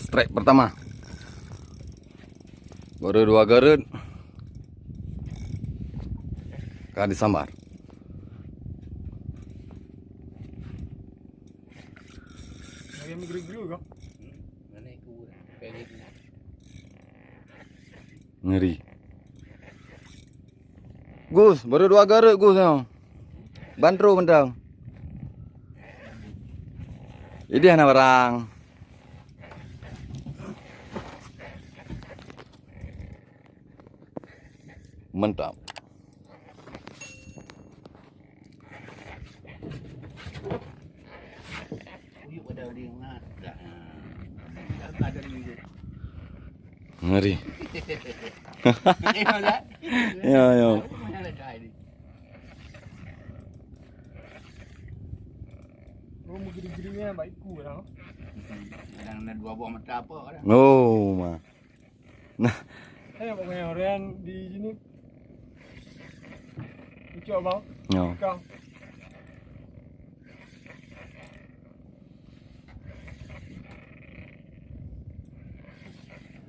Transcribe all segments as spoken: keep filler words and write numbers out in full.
Strike pertama. Baru dua garut. Ka disambar. Ngeri. Gus, baru dua garut, Gus, nyoe. Ban troh mantong. Idéh hana barang. Mantap. Ngeri. Ya, ya. Kadang ada dua buah mata apa kadang. Oh, ma. Nah. Saya bukan orang di sini. Ucok bang. Ya. Kang.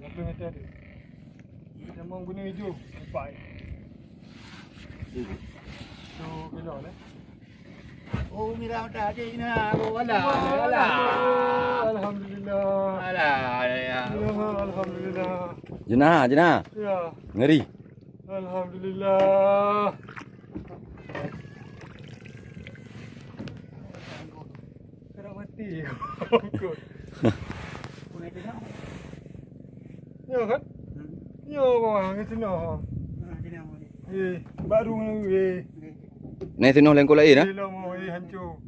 Berapa meter tu? Memang guna hijau. Empat. Tu kena lah. Oh, mira mata aja ina. Oh, alah, alah. Alhamdulillah. Alah, ya. Ya, alhamdulillah. Jenah, jenah. Ya. Ngeri. Alhamdulillah. Kena mati. Ya kan? Ya, bawah ke sana. Eh, baru eh. Nai sinoe lengkot lain, ah? Eh, lama, eh, hancur.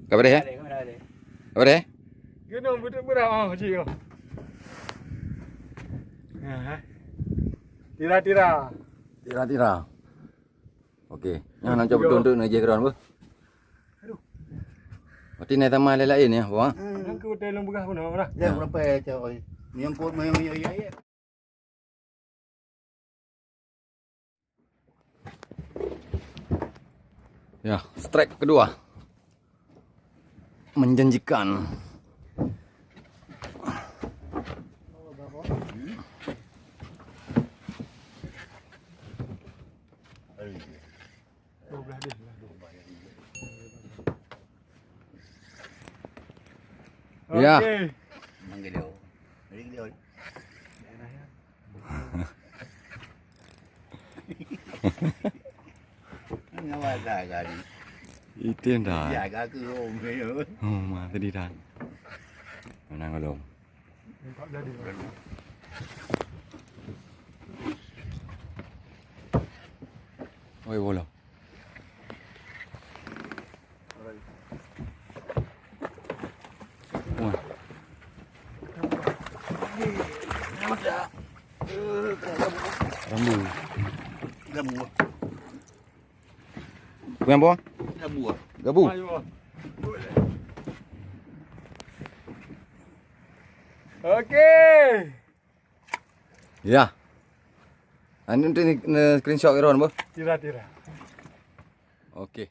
Kabareh, eh? Kabareh, eh? Kena betul berah, ah, cik, ah. Ha, eh. Tira-tira. Tira-tira. Okey. Nyan nak cakap betul untuk nak je keran apa? Aduh. Berarti nai sama lain-lain ya, bawah. Nang ke hotel yang begah pun orang. Ya, berapa ya, cak, oi? Yang kot, yang, yang, yang, yang. Ya, strike kedua. Menjanjikan. Ya. Okey. Manggil dia. Manggil dia. Ngawal dah kali. Itin dah. Ya, aku rom dia. Oh, mah tadi dah. Mana kalau? Oi, bola. Wah. Rambu. Rambu. Peue nyang boh? Gabu. Gabu. Okey. Ya. Anu tu ni, ni screenshot Iron boh. Tira, tira. Okey.